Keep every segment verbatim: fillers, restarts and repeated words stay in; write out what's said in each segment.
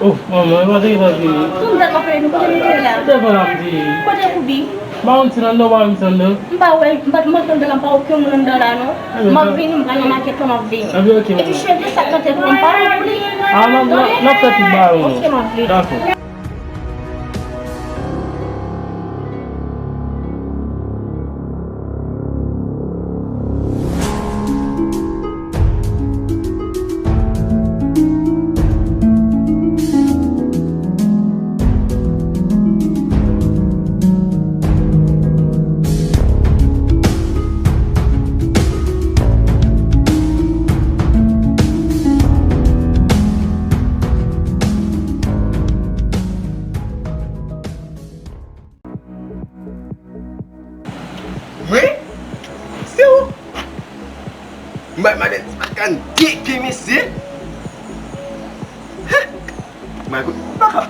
Oh, manman, e pa te gentan vini. Tou m tèlman peye nou, kote nou te la? Telefòn ap di. Kote Koubi? M pa konn si l anndan, ou pa menm si l anndan. M pa wè l, m pa t manke anndan la, m pa wè okenn moun anndan la, non. Ebyen, m ap vini, m pral nan makèt la, m ap vini. Ebyen, ok, manman. Epi cheve sa k nan tèt mwen, m pa wè pou li. Ah, n ap, n ap, n ap fè tout bagay, manman. Ok, m ap vini. Dakò. Mwen? Se ou? M bay madan Ti Makan deke, mesye. M pa ka.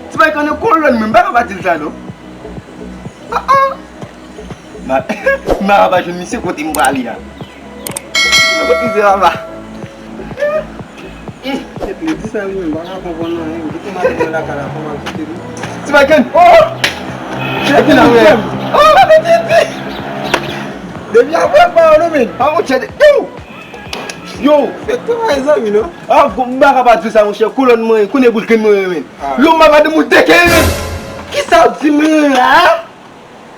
Ti Makan nan kolòn mwen, m pa ka pa di l sa non. Ah, ah. Ma, m pa ka pa jwenn misye kote m prale a. Kote misye papa? Kèt li di sa li menm, pa ka konprann anyen. Kite madanm mwen lakay la, fò m al kite li. Ti Makan! Oh! Kèt li la, men. Oh, kèt li! Depi apre pa yo, non, men. Ah, monchè, yo! Yo! Fèk travay, zanmi, non? Ah, m pa ka pa di sa, monchè. Kolòn mwen, konnen boul grenn mwen, men. Ah. Yo, m bay madanm ou deke, men. Kisa w di m la?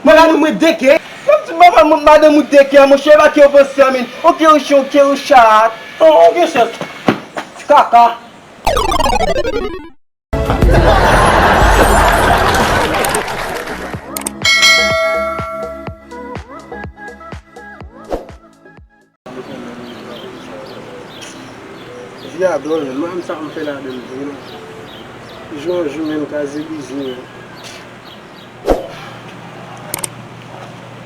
Mwen la nou mwen deke. Mwen di mwen mwen madanm ou deke a monchè, e pa ke ofansè a men. Oke ou chat, oke ou chat. An oke chat. Kaka. Vi a dòl, menm sa m fè ladan l vre non. Jou an jou menm kraze brize menm.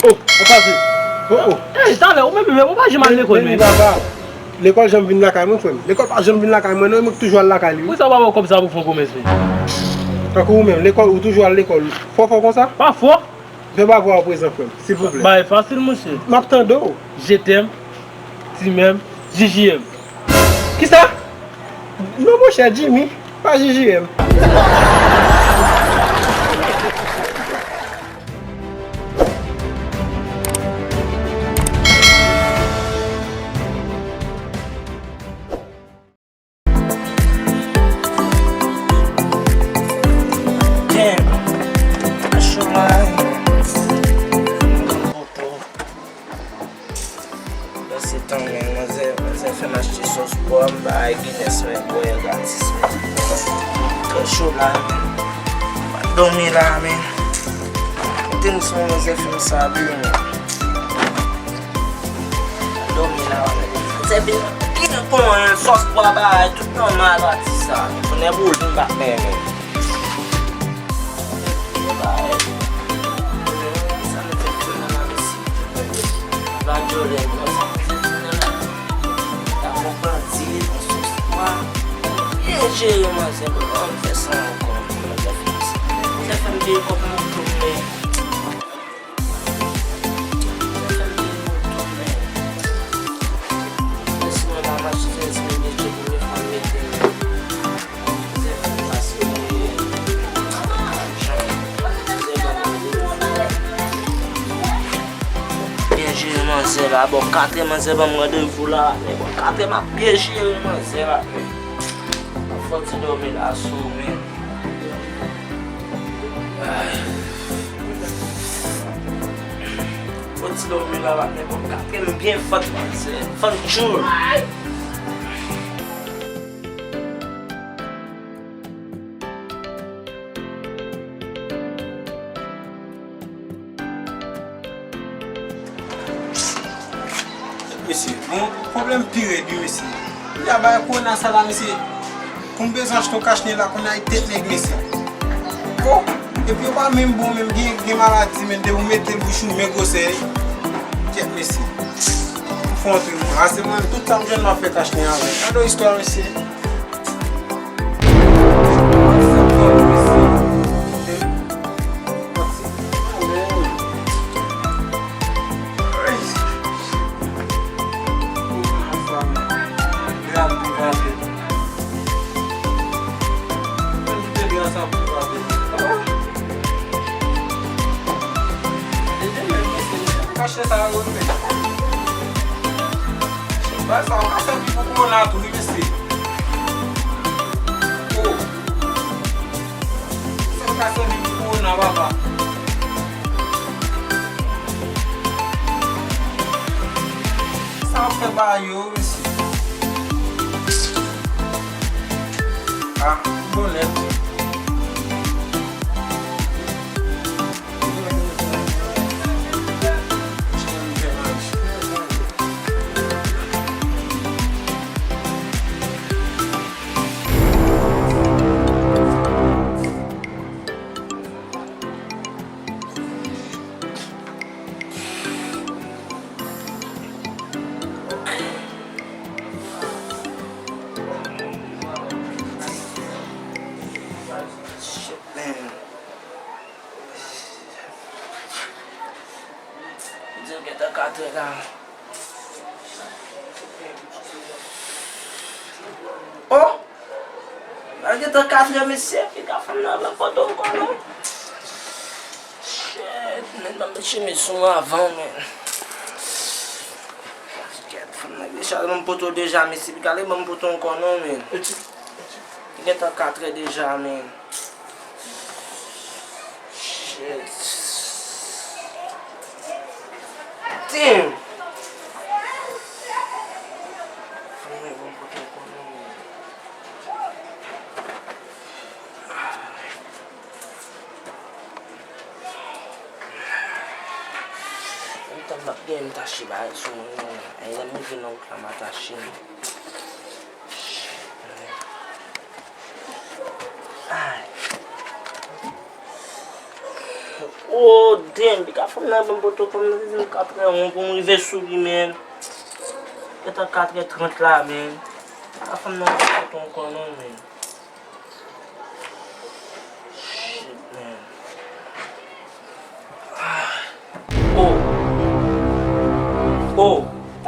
Oh, ou pase. Oh, oh. Ey, talè, ou menm, menm, ou pa janm al lekòl, men. Papa, lekòl janm vin lakay mwen, frè m. Lekòl pa janm vin lakay mwen, non, e mwen ki toujou al lakay li, wi. Poukisa ou pa ba w kòb sa pou fè yon komès, men? Tankou ou menm, lekòl, ou toujou al lekòl. Fò, fò konsa? Pa fò. Fè pa vwa w prezan, frè m, silvouplè. Bagay fasil, monchè. M ap tande w. Je t'aime, ti menm, J J M. Kisa? Non, monchè, Jimmy, pa J J M. Damn, a chomay. Pandan se tan, men, manzè, manzè fè m achte sòs pwa, m bay Guinness, men, bwè gratis, men. Trè cho la, men. M ap dòmi la, men. Kote m sou manzè fè m sa, men. Dòmi la, wi. Se vin byen konyen, sòs pwa bay, tout nòmal, atis sa. Konnen boulin m pa t renmen. Sa nou fè fè nan la mesi. Pa dyòlè, non, sa nou fè fè nan la. Ta fon bandi, yon sòs pwa. Byen jere manzè, bon, an fè sa ankò. Manzè fè m sa. Manzè fè m peye kòb mouton, men. Byen jere manzè la, bò katrè manzè ban m randevou la, men bò katrè m ap byen jere manzè la, men. Fò ti dòmi la sou, men. Ay. Fò ti dòmi la, la, men bon, katrè m byen fòt, manzè. Fò n tchoul. Mesye, bon, pwoblèm pi rèd, wi, mesye. Deja bagay kowona sa la, mesye. Pou m bezwen achte yon kach nez la, kowona e tèt nèg, mesye. Oh, epi yo pa menm bon, menm gen, gen maladi, menm depi w mete l bouch ou, men gwosè. Kèt, mesye. M fè yon trik, bon. Ase mwen, tout sa m jwenn, m ap fè kach nez avè l. Gade yon istwa, mesye. Mesye sa yo, wi, men. Bagay sa yo ka sèvi pou kowona tou, wi, mesye. Oh. Sa yo ka sèvi pou kowona, papa. Sa yo fè ba yo, mesye. Ah, bonè. Shit, man. Di w gentan katrè la. Oh! Nan gentan katrè, mesye, piga fanm nan pran poto ankò, non? Shit, men ban m met chemiz sou mwen avan, men. Kèt, fanm nan deja ban m poto deja, mesye, piga li ban m poto ankò, non, men. Li gentan katrè deja, men. Shit. Damn! Fanm nan bon kote ankò non. Menm tan m ap gen m tache bagay sou mwen non. Ay, lè m rive nan wout la, m atache m. Ay. Oh, damn, piga fanm nan ban m poto, fanm nan te di m katrè yon pou m rive sou li, man. Gentan katrè trant la, man. Piga fanm nan ban m poto ankò non, man. Shit, man. Ah. Oh. Oh.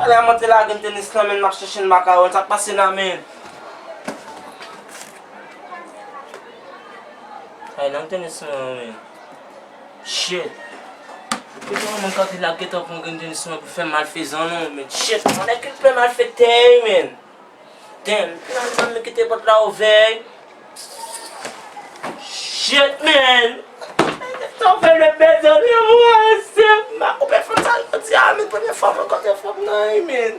Talè a m antre lage m tenis lan, man, m ap chèche n makawòn. Sa k pase la, man? Ay, nan tenis lan, man. Shit. Kite yon moun kanpe la gentan pran grenn tenis lan pou fè malfezan, non, man. Shit, mwen nèg ki pè malfektè, man. Damn, finalman, men kite pòt la ouvè. Shit, man. Sa w fè le bèzè li, mwen se m a koupe fanm sa jodi a, men premye fwa mwen kontre fanm nan, wi, man.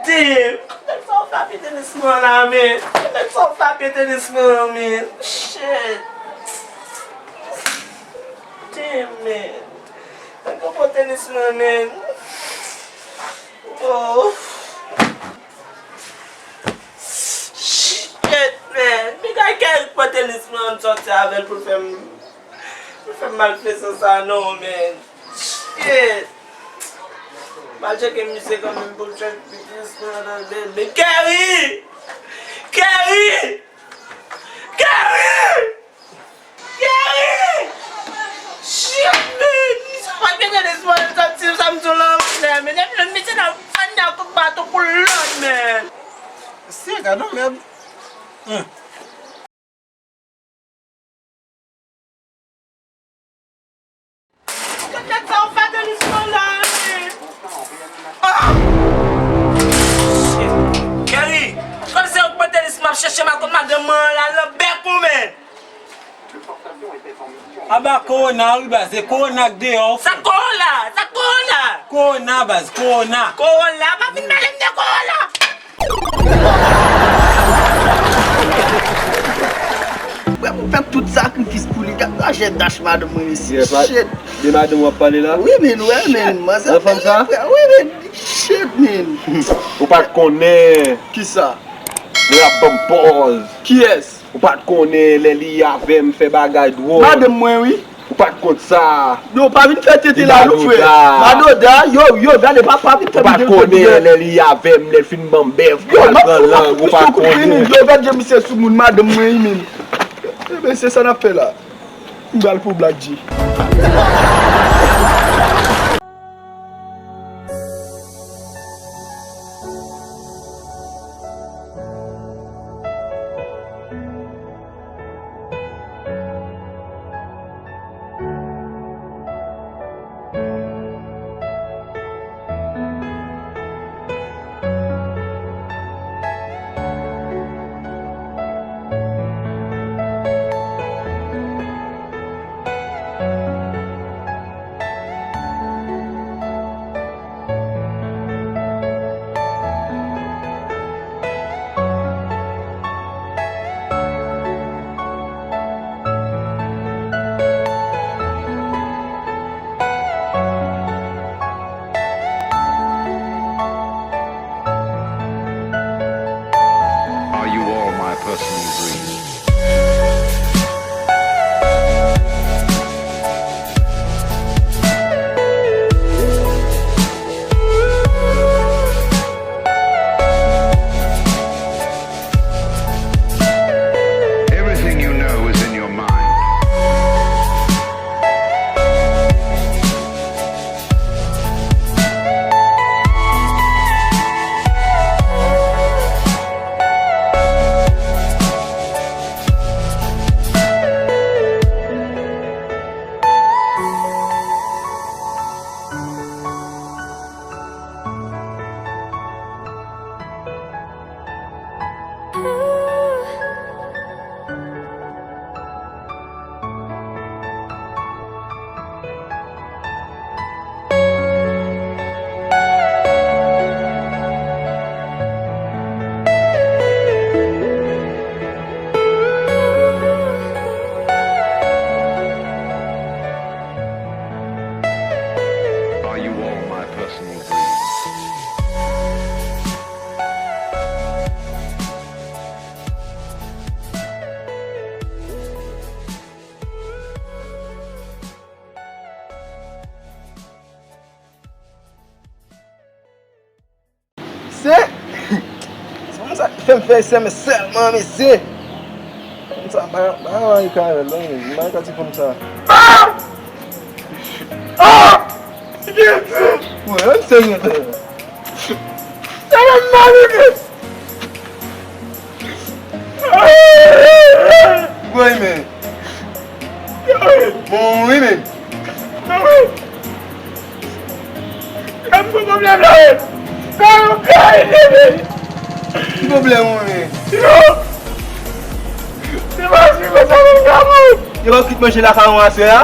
Damn. Nèg sa w fè a pete tenis mwen la, man. Nèg sa w fè a pete tenis mwen, man. Shit. Damn, man. Nèg yo pran tenis mwen, man. Oh. Shit, man. Piga Kerry pran tenis mwen, ann sòti avè l pou l fè m, pou l fè m malfezan sa non, man. Shit. M al tcheke misye kanmenm pou l tcheke tenis mwen nan men. Men Kerry! Kerry! Kerry! Kerry! Shit, man! Misye pa gen de lespwa, sa ti sa m sou lanmè, man. Epi lòt misye nan fann nan tout baton pou lòt, man. Se gade yon mèd. Hmm. Nèg sa yo fè tenis mwen la, wi. Ah! Shit. Kerry, kòm se ou k mete tenis m ap chèche, m al kot madanm mwen an la nan bèk ou, man. Aba kowona wi baz, se kowona k deyò wi. Sa kowona? Sa kowona? Kowona baz, kowona. Kowona? Pa vin pale m de kowona. Frè m, ou fè tout sakrifis pou li. Gad lajè dach madanm mwen mesye. Yeah, pa- Shit. De madanm w ap pale la? Wi, men, wè, men. Manzè. Nan fanm sa? Wi, men. Shit, men. Ou pa t konnen. Kisa? Lè l ap ban m pòz. Kiyès? Ou pa t konnen lè li avè m fè bagay dwòl. Madanm mwen, wi. Ou pa t konn sa. Non, pa vin fè tete la, non, frè. Madoda, yo, yo, gade, pa, pa vin fè videyo. Ou pa t konnen lè li avè m, lè l fin ban m bèf, yo, m ap pran lang, ou pa t konnen. Yo, gad jan misye soumoun madanm mwen, wi, men. Eben, se sa n ap fè la. M pral pou Black G. M fè sèmen sèlman, mesye. Konsa, pa, pa mari Karèl, non, men. Mari ka ti fanm sa. Ah! Ah! Mwen, an serye, frè. Sa va mal, men. Woy, men. Bon, wi, men. Gade pwoblèm la, wi. Gade yon kay, wi. Ki pwoblèm ou, men? Yo! Se pa si konsa, men, gade. Yo pa kit manje lakay ou aswè a?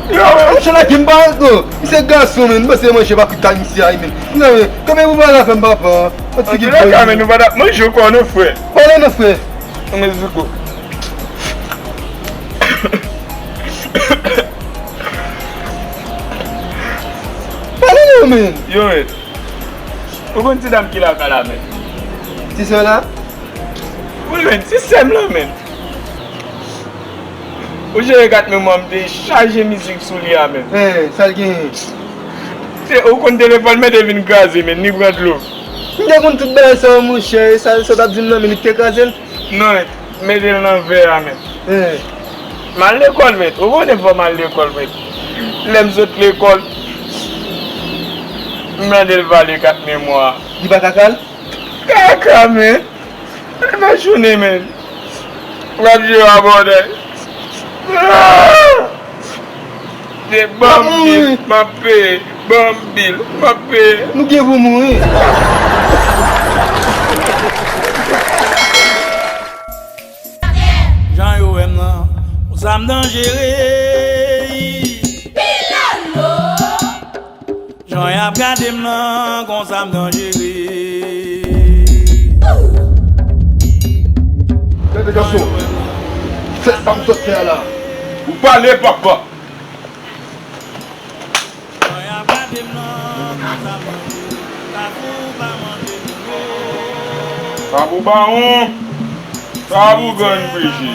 Yo, men. Manje la, ki m pa anko. Misye gason, men. M panse manje pa kit kay misye a, men. Non, men. Kòman ou pale avè m, papa? An tou lè ka, men, nou pa t ap manje ankò, non, frè. Pale non, frè. Meziko. Pale non, men. Yo, men. Ou konn ti dam ki lakay la, men? Ti sè w la? Wi, men, ti sè m lan, men. Ou jere kat memwa m te chaje mizik sou li a, men. Sa l genyen? Se, ou konn telefòn mwen te vin kraze, men, li pran dlo. M te konn tout bagay sa yo, monchè, e sa, sa w t ap di m nan, men li te kraze l. Non, mete l nan vè a, men. M al lekòl, men. Ou konnen fò m al lekòl, men. Lè m sot lekòl, m mande l vale kat memwa a. Li pa ka ka l? Kaka, men. Li pa jounen, men. W ap jwe a bòdèy. Ah! Se ban m bil, m ap peye. Ban m bil, m ap peye. Nou gen pou mouri. Jan yo wè m nan, konsa m danjere. Pilolo! Jan y ap gade m nan, konsa m danjere. Tande gason, se sa m sot fè a la. Ou pale, papa. Jan y ap gade m nan, konsa m danjere. Kafou pa manje moun yo. Kafou bawon, kafou grann peche.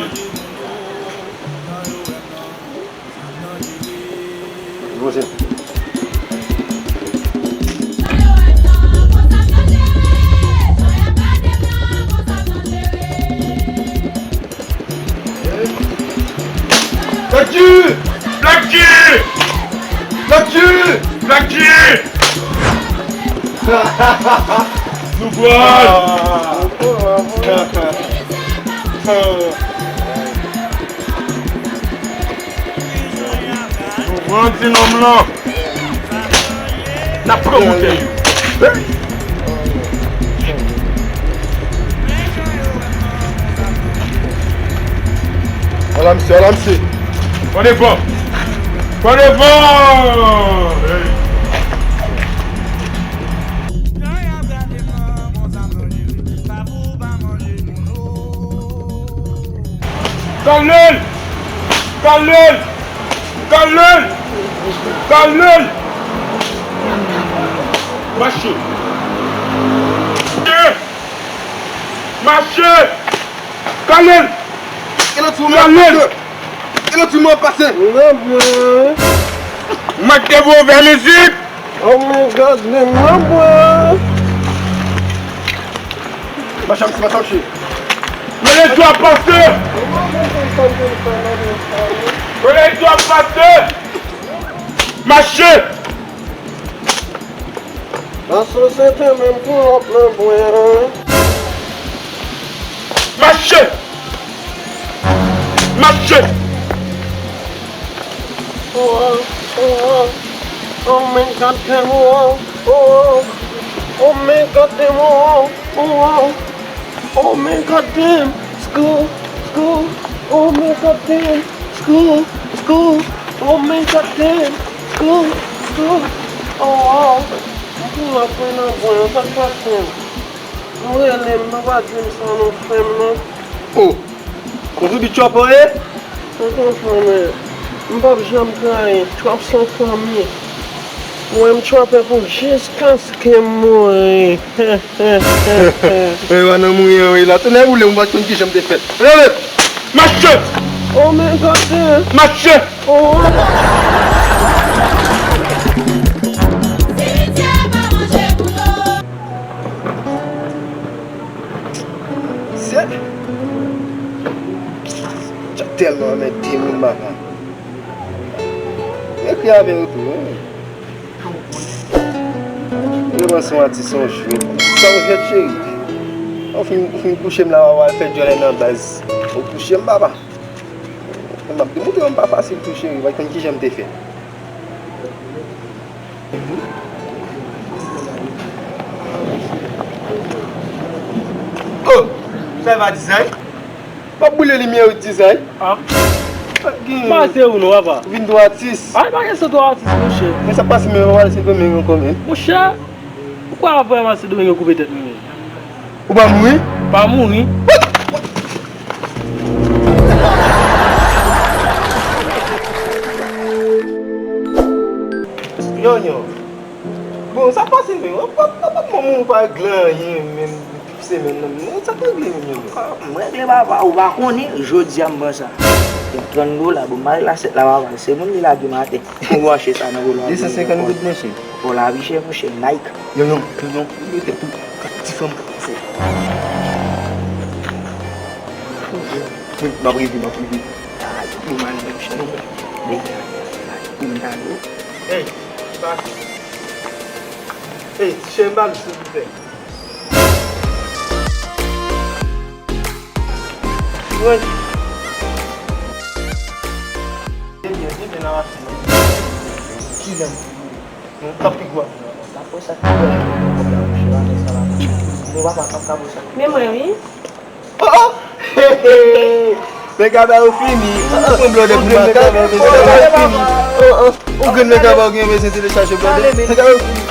Vouzin. Black G! Black G! Black G! Black G! Nou pran! Nou pran ti nonm lan. N ap pran montèy yo. Ala misye, ala misye. Pran devan. Pran devan. Hey. Kale l! Kale l! Kale l! Kale l! Mache! Mache! Kale l! Kale l! Kale l! Mwen te vou ouvè mizik! Oh my God, men mwen bwè. Mache, mache, mache. Rele twa pastè. Rele twa pastè. Mache. Nan sosyete menm pou lòt nan bwè. Mache. Mache. Oh, oh, oh, oh, man, God damn, oh, oh, oh, oh, man, God damn, oh, oh, oh, oh, man, God damn, school, school, oh, man, God damn, school, school, oh, man, God damn, school, school, oh, oh. M tou ap pran nan bwè, sa k pase? Nou rele m, nou pa di m sa nou fè m, non. Oh! Konprann Trap ye? Ou konprann, men m p ap janm trayi. Trap se yon fanmi. Mwen, m trape pou jiskaske m mouri. Mwen pa nan mouri an, wi, la. Tonnè boule, m pa t konn kijan m te fèt. Rele! Mache! Oh my God! Mache! Oh! Simityè pa manje kouto. Sa tèlman anmède moun, papa. Ekri avè yo tou, wi. Yo panse yon atis se yon jwèt. Sa w jwèt, cheri? Ou fin, ou fin kouche m la, w al fè djòlè nan baz. Ou kouche m, papa. M ap demontre w m pa fasil tou, cheri. W ap konn kijan m te fè. Oh! Sa e pa dizay? W ap boule limyè wi dizay. Ah. Gen. Mate ou non, papa. Ou vin twò atis. Ay, pa gen sa twò atis, monchè. Men sa k pase, men w al Sendomeng ankò, men. Monchè, ou kwè apre m al Sendomeng yo koupe tèt mwen? Ou pa mouri? Pa mouri. Yo, yo. Bon, sa pase menm. W ap, w ap, w ap ban moun pa regle anyen menm. Semèn nan menm. Sa k regle menm yo? Ah, m regle papa, ou pa konnen, jodi a m pran sa. Gen trant dola, bon, m al la sèt la papa, se moun li lage m atè. Ou branche sa nan volo a. De san senkant goud, monchè. Bon, lavi chè, monchè, Nike. Yo, yo, yo, yo, tèt tou. Ti fanm. M ap rive, m ap rive. Ah, yo, man, monchè, non. Nèg la, nèg la, nèg la, yo. Hey, pase. Hey, ti chè, m ba l, silvouplè. Wi. Ebyen, ebyen, n a mache. Kilè m? Non, tanpri gwa. Apre sa, kilè m? Bon, papa, papa, papa. Men mwen, wi. Oh, oh! Nèg a ba yo fini. Ou pran blòdè pou makak, nèg a ba yo fini. Oh, oh! Ou grenn nèg a ba yo gen bezwen telechaje blòdè. Nèg a ba yo fini.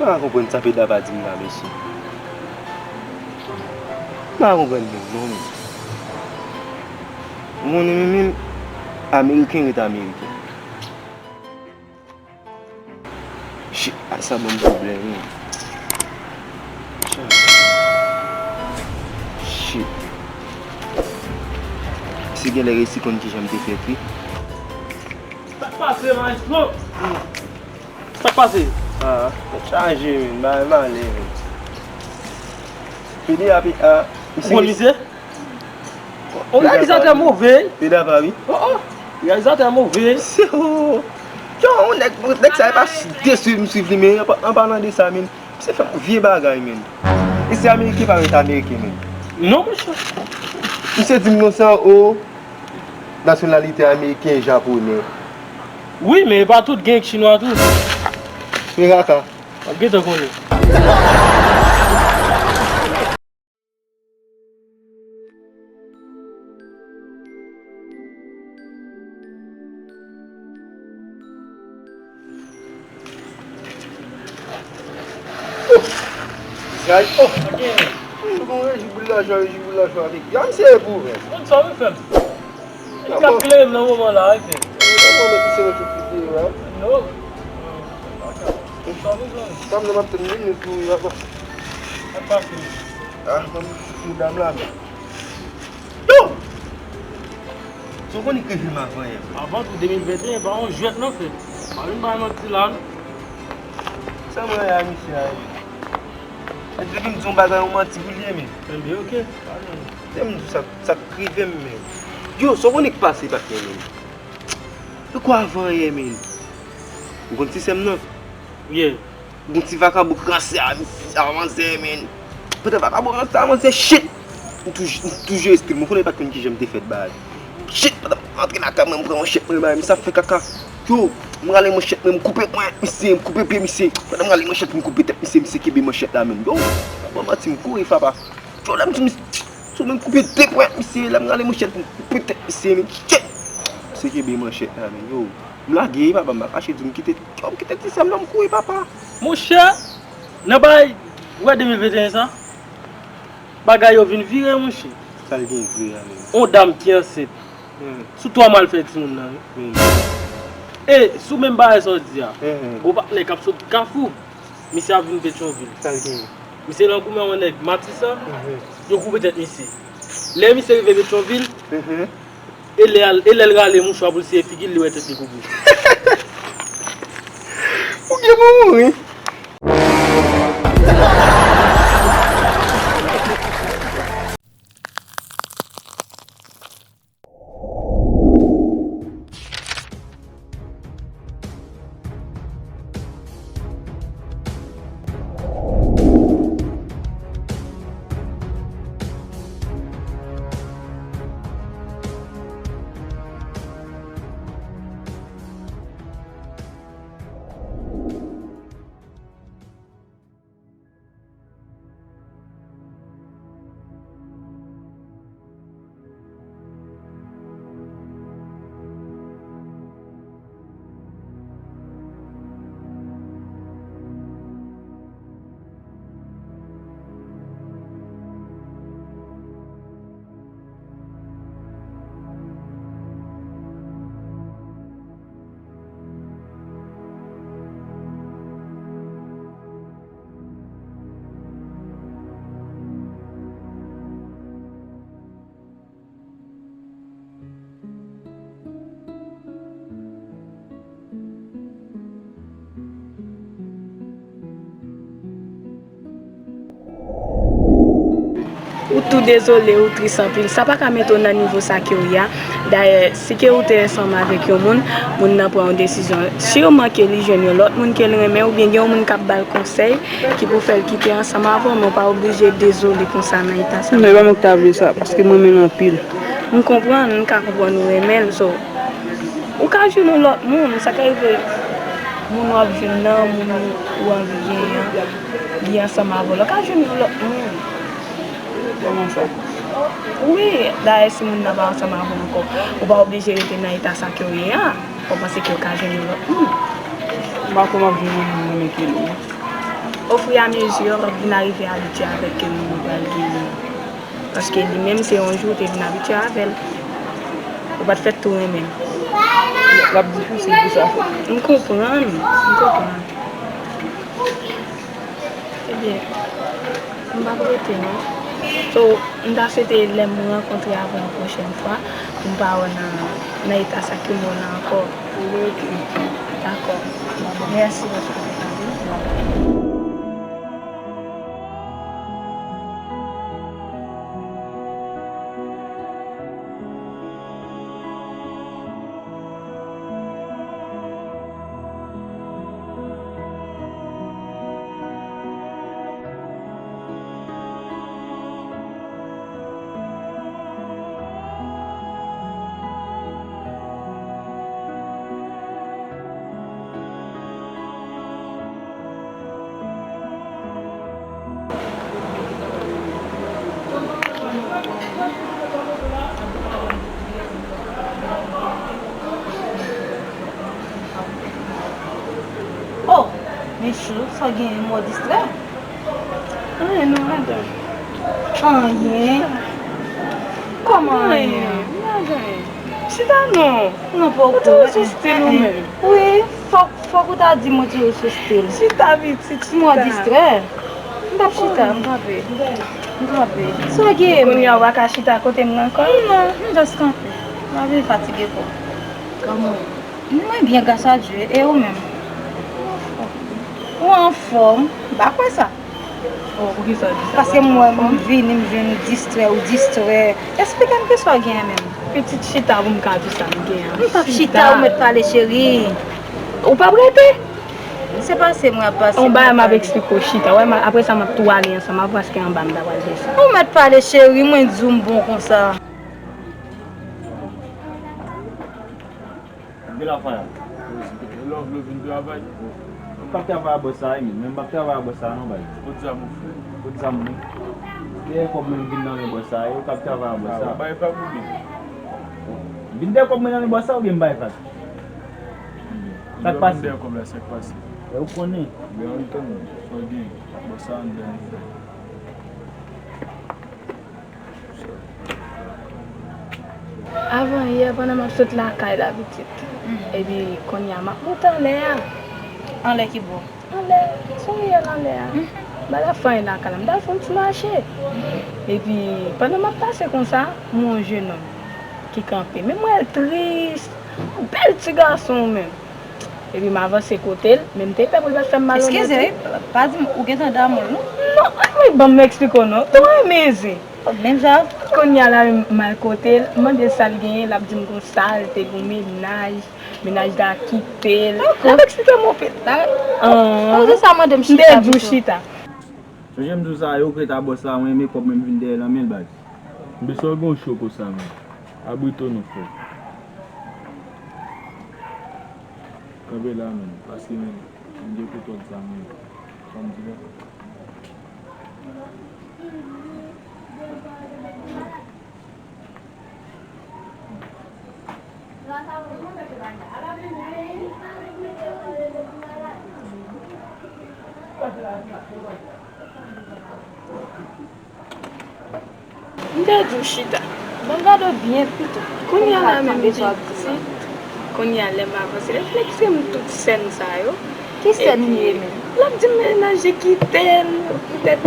M pa konprann sa Peda pa di m la, mesye. M pa konprann menm, non, men. Ou konnen menm, menm, Ameriken ret Ameriken. Shit, a sa ban m pwoblèm, wi. Shit. Se genlè resi konn kijan m te fèt, wi. Sa k pase, maestro? Sa k pase? Ah, tèt chaje, men, bagay male, men. Pede api, ah, misye. Ou konn misye? Yon reyalizatè move. Pede apa, wi. Oh, oh. Reyalizatè move. Se, oh. Yo, yon nèg, nèg sa e pa de swiv m swiv li, men an pa-, an palan de sa, men. Misye fè yon vye bagay, men. E se Ameriken pa ret Ameriken, men. Non, monchè. Misye di m konsa, o, nasyonalite ameriken, japonè. Wi, men e pa tout, gen chinwa tou. Men kaka. W ap gentan konnen. Oh! Zay, oh! Mwen gon reji boul lajwa, reji boul lajwa avèk. Ya, misye e pou, men. Mwen sa ou fè m? Li ka klere m nan moman la, wi, frè. Mwen mèt misye nan tout videyo a. Non. Sa m nan m ap tann minit pou y ap. Ap pase. Ah, mwen, medam la, men. Yo! Sa w konnen k rive m avan yè, frè? Avan tou, de mil venteyen pa yon jwèt non, frè. Pa vin bay manti la, non. Sa mwen a misye a ye? Depi m di yon bagay, yon manti pou l ye, men. Enben, oke. Pale. Se m di w sa, sa k rive m, men. Yo, sa w konnen k pase, patnè, men? Yo, kwa avan yè, men? Ou konn ti sè m nan? Yeah. Gon ti vakabon k ranse a, a manzè, men. Pandan vakabon ranse a manzè, shit! M toujou, m toujou estil, mwen konnen l pa t konn kijan m te fèt bagay. Shit! Pandan m antre lakay mwen, m pran manchèt mwen, bagay, misye ap fè kaka. Yo, m rale manchèt mwen, m koupe pwen misye, m koupe pye misye. Pandan m rale manchèt pou m koupe tèt misye, misye kenbe manchèt la, men. Yo, pa ban manti, m kouri, papa. Yo, lè m di misye, sou mwen, m koupe de pwen misye, lè m rale manchèt pou m koupe tèt misye, men. Shit! Misye kenbe manchèt la, men. Yo, m lage, papa, m pa kache di w, m kite, yo, m kite ti sè m nan, m kouri, papa. Monchè, nan bagay, ou wè de mil venteyen sa, bagay yo vin vire, monchè. Sa l gen vre a menm? On dam ki ansent. Hmm. Sou twa mwa l fè timoun nan, wi. Hmm. E, sou menm bagay sa w di a, hmm, gon patnè k ap sot Kafou, misye ap vin Petyonvil. Sa l gen? Misye nan goumen yon nèg Matisan, hmm, yo koupe tèt misye. Lè misye rive Petyonvil, hmm, e lè, e lè l rale mouchwa pou l siye figi l, li wè tèt li koupe. Ou gen pou mouri. Tou dezole, ou tris anpil. Sa pa ka mete w nan nivo sa ke w ye a. Dayè, si ke ou te ansanm avèk yon moun, moun nan pran yon desizyon. Siman ke li jwenn yon lòt moun ke l renmen, oubyen gen yon moun k ap ba l konsèy ki pou fè l kite ansanm avè w, men w pa oblije dezole konsa nan eta sa. Men pa mwen ki ta vle sa, paske m renmen l anpil. M konprann, m ka konprann ou renmen l, so, ou ka jwenn yon lòt moun, sa ka rive moun w ap jwenn nan, moun ou anvi genyen an, li ansanm avè w la, ou ka jwenn yon lòt moun. Kòman sa? Wi, dayè si moun nan pa ansanm avè w ankò, ou pa oblije rete nan eta sa ke w ye a. Ou panse ke w ka jwenn yon lòt moun? M pa kwè m ap jwenn yon moun renmen ke li. Ofri a mezi, w ap vin arive abitye avèk ke moun ou pral genyen. Paske li menm se yon jou ou te vin abitye avè l. Ou pa t fèt tou renmen l. L ap difisil pou sa fèt. M konprann, m konprann. Ebyen, m p ap rete non. So, m ta swete lè m rankontre avè w yon pwochèn fwa, pou m pa wè w nan, nan eta sa ke m wè w la ankò. Ou rete. Dakò. Mèsi paske w te tande. Oh, men chou, sa w genyen, mò distrè? Anyen non, madanm. Anyen? Kòman anyen? Anyen, m pa gen anyen. Chita non. Non, poko. Ou te sou stil ou menm. Wi, fòk, fòk ou ta di m ou te sou stil. Chita pitit, chita. Mò distrè. M p ap chita, m kanpe. M kanpe. Sa w gen? Kounye a ou pa ka chita kote m nan ankò? Non, m just kanpe. M ap vin fatige kò. Kòman w ye? Mwen byen, gras a Dye. E ou menm? Ou anfòm? M pa kwè sa. Oh, poukisa w di sa? Paske m wè m vini, m jwenn ou distrè, ou distrè. Esplike m kisa w genyen menm. Pitit, chita pou m ka di sa m genyen an. M p ap chita, ou mèt pale, cheri. Ou p ap rete? Se pase mwen ap pase. On bagay m ap eksplike w, chita. Wè, m a-, apre sa, m ap tou ale ansanm avè w, paske anba m ta pral desann. Ou mèt pale, cheri, mwen di w m bon konsa. Vin la, Faya. Love, love, vin travay. M p ap travay a bòs sa, wi, men m p ap travay a bòs sa, non, bay. Kot zam ou frè? Kot zam mwen? Dèyè kòb mwen vin nan men bòs sa, wi, ou p ap travay a bòs sa. Bay vag ou byen? Vin dèyè kòb mwen nan men bòs sa, oubyen m bay vag? Sa k pase? Vin dèyè kòb la, sa k pase? E ou konnen. Byen antann, sa w gen? Bòs sa anndan li frè. Avan yè, pandan m ap sot lakay la, pitit. Epi, kounye a, m ap monte anlè a. Anlè ki bò? Anlè, sou riyèl anlè a. M pa t ap fè anyen lakay la, m t al fè yon ti mache. Epi, pandan m ap pase konsa, m wè yon jenòm ki kanpe. Men m wè l tris, yon bèl ti gason menm. Epi m avanse kote l, men m te pè pou l pa t fè m malonèt wi. Eskize, pa di m ou gentan damou l, non? Non, anmwey, ban m eksplike w non. Ou renmen zen. Menm jan. Kounye a la, m al kote l, m mande l sa l genyen, l ap di m konsa, l te gen yon mennaj, mennaj la kite l. L ap eksplike m anpil. Anhan. Kote sa mande m chita pito. M te di w chita. Sonje m di w sa, yo kreta bòs la, mwen renmen kòb mwen m vin dèyè l nan men l, baz. Bèsè w gen w cho konsa, men. Abrite w non, frè. Kanpe la, men. Pase, men. M gen kout lòt zam, men. Sa m di la. M te di w chita. Bon, gade w byen pito. Kounye a la menm pitit, kounye a lè m avanse, reflèks m tout sèn sa yo. Ki sèn li ye menm? L ap di m mennaj li kite l, poutèt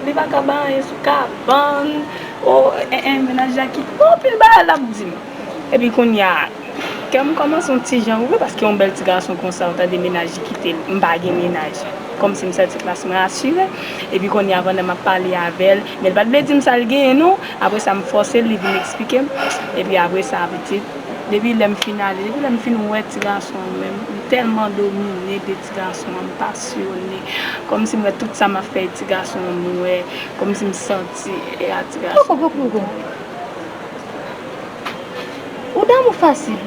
li pa ka bay anyen sou kabann. O, en, en, mennaj la kite l. Bon, anpil bagay l ap di m. Epi kounye a, kè m kòmanse yon ti jan ouvri, paske yon bèl ti gason konsa, ou tande mennaj li kite l, m pa gen mennaj. Kòmsi m santi plas mwen asire. Epi kounye a pandan m ap pale avè l, men l pa t vle di m sa l genyen non. Apre sa, m fòse l, li vin eksplike m. Epi apre sa, pitit, depi lè m fin ale, depi lè m fin wè ti gason an menm, m tèlman domine de ti gason an, m pasyone. Kòmsi m wè tout sa m ap fè ti gason an, m wè, kòmsi m santi e a ti gason. Poko, poko, poko. Ou damou fasil.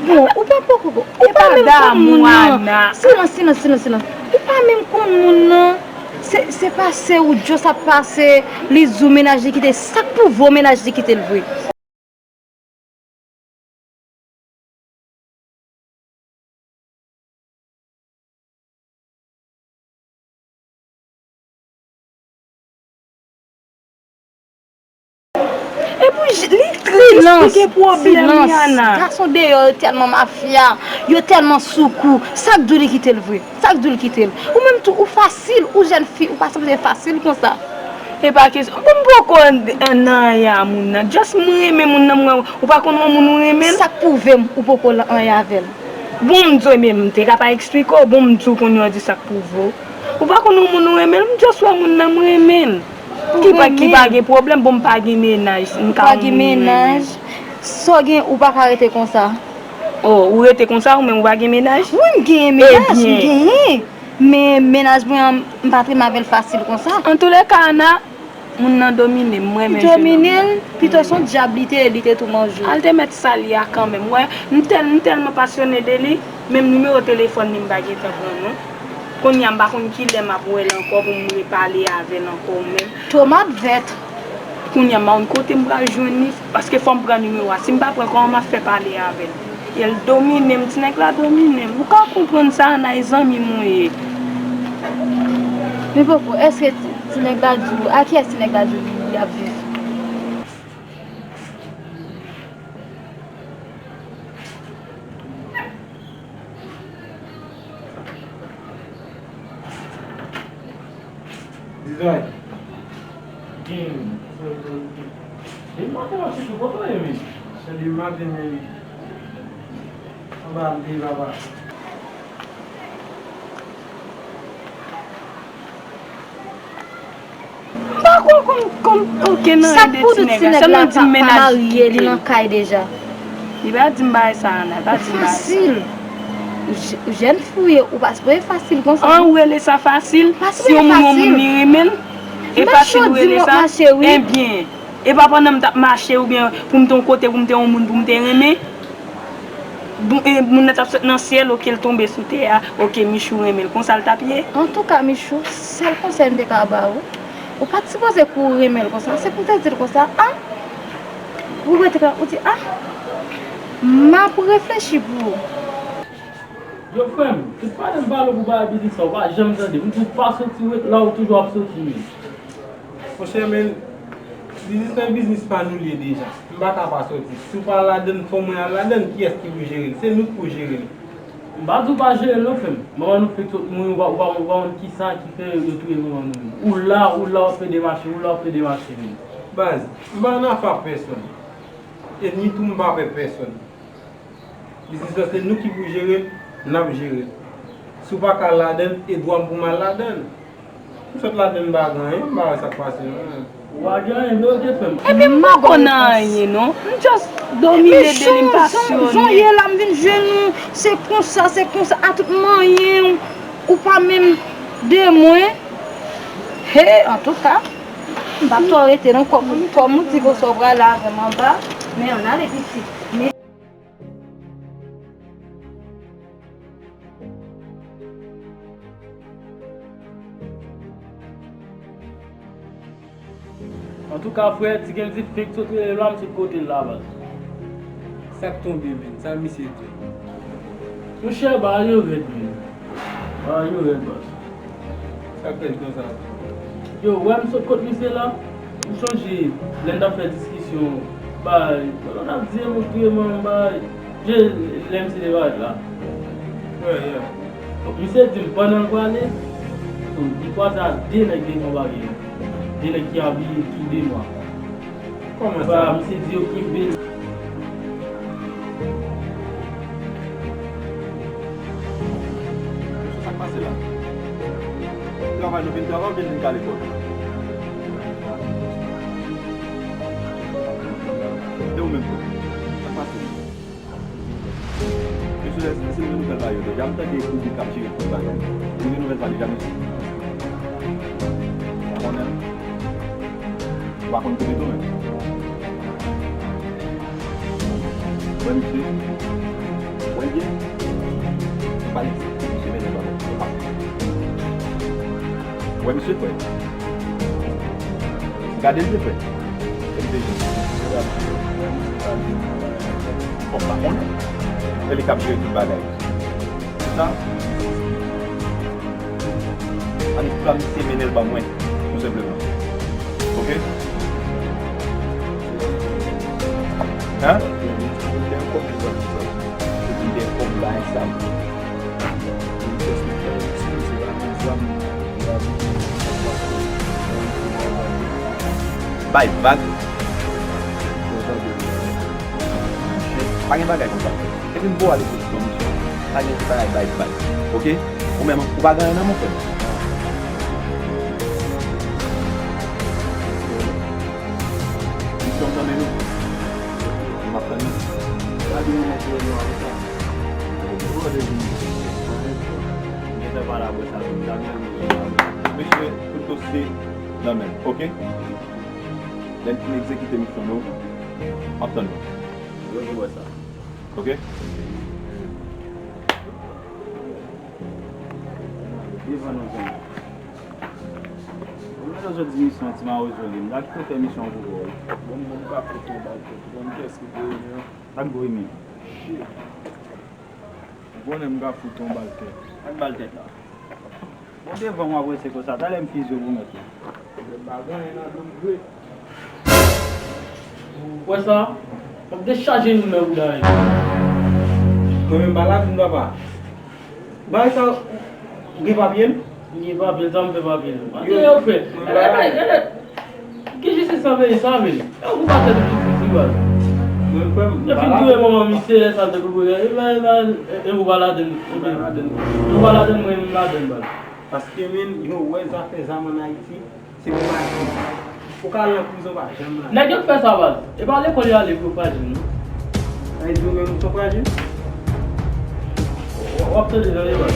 Bon, ou pa poko, ou pa menm konn moun nan. Silans, silans, silans, silans. Ou pa menm konn moun nan. Se, se pase ou Djo sa pase, li di w mennaj li kite l. Sa k pwouve w mennaj li kite l vre? Epi j- li tris, li gen pwoblèm, Rihanna. Gason deyò yo tèlman mafya, yo tèlman sou kou. Sa k di w li kite l vre? Sa k di w li kite l? Ou menm tou, ou fasil, ou jèn fi, ou pa sanble fasil konsa. E pa kesyon, bon, m poko nan anyen a moun nan. Just m renmen moun nan, m wè, ou pa konn yon moun ou renmen l? Sa k pwouve m ou poko nan anyen avè l? Bon, m di w, men m te ka pa eksplike w. Bon, m di w kounye a, di sa k pwouve w. Ou pa konn yon moun ou renmen l, m just wè moun nan, m renmen l. Ki pa, ki pa gen pwoblèm, bon, m pa gen mennaj, m ka yon moun m renmen. Sa w gen, ou pa ka rete konsa. Oh, ou rete konsa, ou menm ou pa gen mennaj? Wi, m genyen mennaj, m genyen. Men mennaj mwen an, m pa t renmen avè l fasil konsa. Antouleka, Ana, moun nan domine m, m renmen jèn nonm nan. Domine l, pito se yon dyab li te ye, li te tou manje w. Al te mèt sal ya kanmenm. Wè, m tèl-, m tèlman pasyone de li, menm nimewo telefòn li m pa gentan pran non. Kounye a m pa konn kilè m ap wè l ankò pou m repale avè l ankò menm. Tomat vèt. Kounye a m pa konn kote m pral jwenn li, paske fò m pran nimewo a. Si m pa pran, kòman m ap fè pale avè l? E l domine m, ti nèg la domine m. Ou ka konprann sa, Ana, e zanmi m ou ye. Men poko, èske ti, ti nèg la di w, a kiyès ti nèg la di w li ap viv? Dizay. Gen. Depi maten w ap chèche kote w ye menm. Se depi maten menm. Anba m te papa. M pa konn, konn, konn, oke, nan ede ti nèg la. Sèlman di m mennaj li kite l. Li pa di m bagay sa, Ana, li pa di m bagay sa. Fasil. J-, jèn fi w ye, ou pa sipoze fasil konsa. An, ou rele sa fasil? Si yon moun, yon moun li renmen l, e fasil ou rele sa? Ebyen, e pa pandan m t ap mache oubyen pou m te yon kote, pou m te yon moun, pou m te renmen. Bon, e, moun nan t ap sot nan syèl, oke, l tonbe sou tè a, oke, Michou renmen l. Konsa l t ap ye? Antouka, Michou, sèl konsèy m te ka ba ou, ou pa t sipoze kou renmen l konsa. Se pou w te di l konsa, a, ou rete la, ou di, a, m ap reflechi pou ou. Yo, frè m, tout pale m pale w pou bagay biznis sa, ou pa janm tande. M di w pa soti, ret la, ou toujou ap soti, men. Monchè, men, biznis lan, biznis pa nou l ye deja. M pa ka pa soti. Si w pa ladann, fò mwen al ladann, kiyès ki pou jere l? Se nou k pou jere l. M pa di w pa jere l non, frè m. Manman nou fèk sot mouri, ou pa, ou pa, ou pa konn kisa ki fè yo touye manman nou. Ou la, ou la, w ap pede mache, ou la, w ap pede mache, men. Baz, m pa nan afè pèsonn. E ni tou m pa pè pèsonn. Biznis lan se nou ki pou jere l, n ap jere l. Si w pa ka ladann, e dwa m pou m al ladann. M sot ladann m pa gen anyen, m pa wè sa k pase non. Ou pa gen anyen, men oke frè m. Epi m poko nan anyen non. M just domine de li, m pasyone. Jan w ye la, m vin jwenn ou, se konsa, se konsa, a tout manyen w, ou pa menm de mwen. He, antouka, m p ap twò rete non, kòm, kòm ou di konsa w prale avè m anba, men ann ale pitit. Antouka, frè, Ti Kendy fenk sot rele m la, m sot kote l la, baz. Sa k tonbe, menn? Sa misye di? Monchè, bagay yo rèd, menn. Bagay yo rèd, baz. Sa k fè l konsa? Yo, wè m sot kot misye la, m sonje lè n t ap fè diskisyon, bay, yo t ap di m ou touye manman m, bay, je lè misye te parèt la. Wè, yeah. Donk, misye di m pandan l prale, so, li kwaze ak de nèg devan baryè a. De nèg ki abiye tou de nwa. Kòman sa? Ba, misye di yo kenbe l. Sa k pase la? Vin travay oubyen vin kale kò w? E ou menm tou? Sa k pase? Mesye, èske se vre nouvèl pa yo deja? M tande Koudi k ap jere tout bagay. Ou gen nouvèl pa deja, mesye? Pa konnen. Ou pa konn kote tou menm. Wè misye. Wè l byen. Ou pa l egzekite misye mennen l ba mwen. Wè misye frè. Gade l byen frè. Fòk pa konnen. E li k ap jere tout bagay. Sa, ann pran misye mennen l ban mwen, tou senpleman. Oke? Hein? Bay vag. Pa gen bagay konsa. Epi m voye ale sou misyon. Pa gen bagay bay vag. Oke? Ou menm, ou pa gen anyen nan men w frè m. Misyon m nan men nou. M ap tann nou. Gade yon nèg yo, yo, avè sa. Yo, yo, yo, yo. M gentan pale avè sa. Mesye, tout dosye nan men m, oke? Lè n fin egzekite misyon nou, m ap tann nou. Yo, yo, wè sa. Oke? Devan nou, zanmi. Ou menm jodi misyon ti mawozo li, m ta kite w fè misyon pou ou. Bon, bon, m ka fout yon bal tèt. Bon, kiyès ki te renmen an? Sa k dwe renmen? Shit. Ou konnen m ka fout yon bal tèt. Ak bal tèt la. Bon, devan w ap rete konsa, talè m fize w pou mèt ou. Mwen pa gen anyen nan do m vre. Ou wè sa? M ap dechaje nou nan bouda yo. Mwen menm pa la vin papa. Bagay sa, ou gen papye l? M gen papye l, sa m fè papye l? Yo, yo fè. Mwen pa la vin. Ki jistis nan peyi sa, men? E ou pa tèt jistis li, baz. Mwen frè m, epi tou e manman misye lè sa te kou e ba e ba e ou pa ladann, ou pa ladann. Ou pa ladann, mwen m ladann, baz. Paske men yo wè zafè zam ann Ayiti, se pou frajil. Ou ka al nan prizon pa janm la. Nèg yo k fè sa, baz. E pa lekòl yo ale pou yo frajil, non. Sa vle di ou menm ou son frajil? W ap tande, tande, baz.